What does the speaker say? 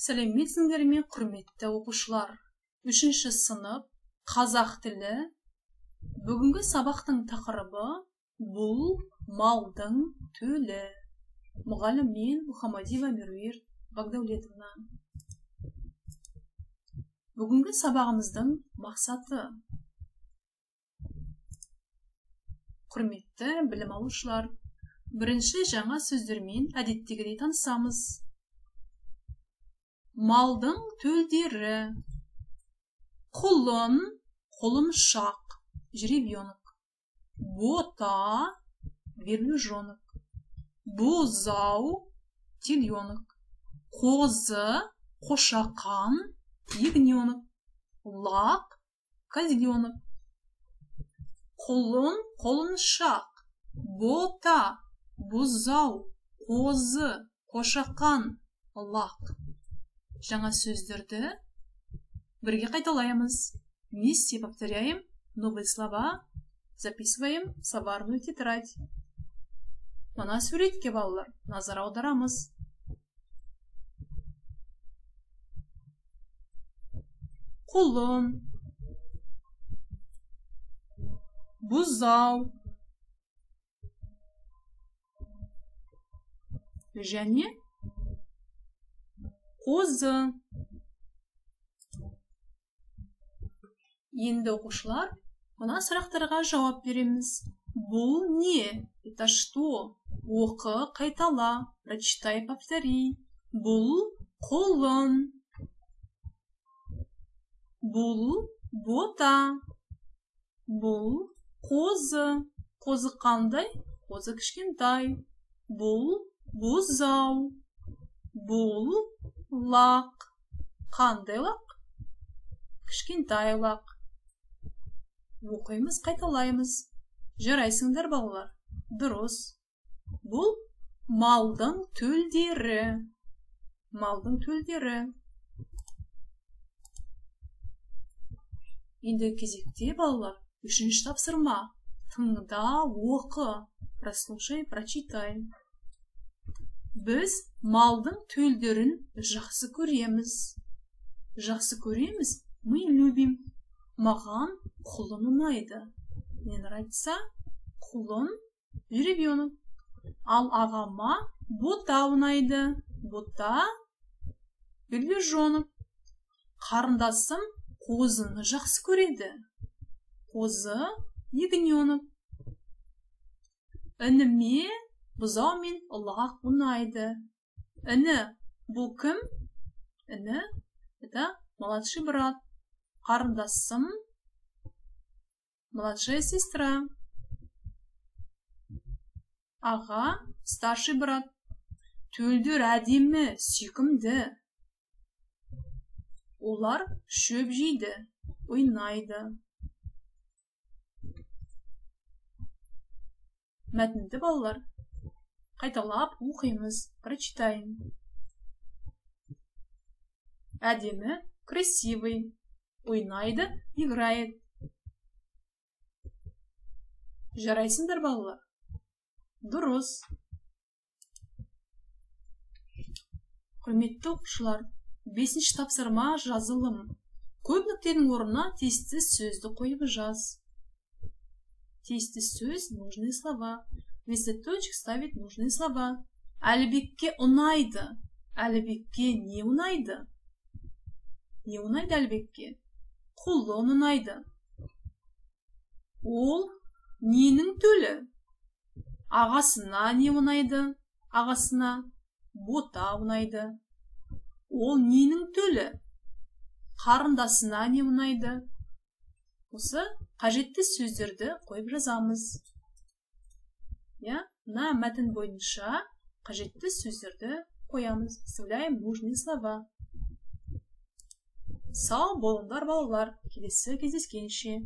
Сәлеметсіңдер ме, құрметті оқушылар? 3-ші сынып, қазақ тілі. Бүгінгі сабақтың тақырыбы бұл малдың төлі. Мұғалім мен Мұхамадиева Меруерт Багдәулетовна. Бүгінгі сабағымыздың мақсаты: құрметті білім алушылар, бірінші жаңа сөздермен әдеттегідей танысамыз. Малдың төлдері: құлын, құлыншақ, жеребенок, бота, верблюжонок, бұзау, теленок, қозы, қошақан, ягненок, лақ, козленок. Құлын, құлыншақ, бота, бұзау, қозы, қошақан, лақ. Жаңа сөздерді бірге қайталаймыз. Вместе повторяем новые слова, записываем в словарную тетрадь. Мына суретке, балалар, назар аударамыз. Құлын, бұзау және қозы. Енді, оқушылар, мына сұрақтарға жауап береміз. Бұл не? Это что? Оқы, қайтала. Прочитай, повтори. Бұл құлын. Бұл бота. Бұл қозы. Қозы қандай? Қозы кішкентай. Бұл бұзау. Бұл лақ. Қандай лақ? Кішкентай лақ. Оқимыз, қайталаймыз. Жарайсыңдар, балалар. Дұрыс. Бұл малдың төлдері. Малдың төлдері. Енді кезекте, балалар, үшінші тапсырма. Тыңда, оқы. Прослушай, прочитай. Біз малдың төлдерін жақсы көреміз. Жақсы көреміз, мы любим. Маған құлын ұнайды. Мне нравится құлын, жеребенок. Ал ағама бота ұнайды. Бота, верблюжонок. Қарындасым қозыны жақсы көреді. Қозы, ягненок. Ініме бұзау мен лақ ұнайды. Іні, бұл кім? Іні, это младший брат. Қарындасым, младшая сестра. Аға, старший брат. Төлдер әдемі, сүйкімді. Олар шөп жейді, ойнайды. Мәтінді, балалар, қайталап оқимыз, прочитаем. Әдемі, красивый. Ойнайды, играет. Жарайсыңдар, балалар. Дұрыс. Құрметті оқушылар, 5-ші тапсырма жазылым. Көп нүктенің орнына тиісті сөзді қойып жаз. Тиісті сөз, нужные слова. Вместо точек ставить нужные слова. Әлібекке ұнайды. Әлібекке не ұнайды? Не ұнайды Әлібекке? Құлын ұнайды. Ол ненің төлі? Ағасына не ұнайды? Ағасына бота ұнайды. Ол ненің төлі? Қарындасына не ұнайды? Осы қажетті сөздерді қойып жазамыз. Мына мәтін бойынша қажетті сөздерді қоямыз. Вставляем нужные слова. Сау болыңдар, балалар. Келесі кездескенше.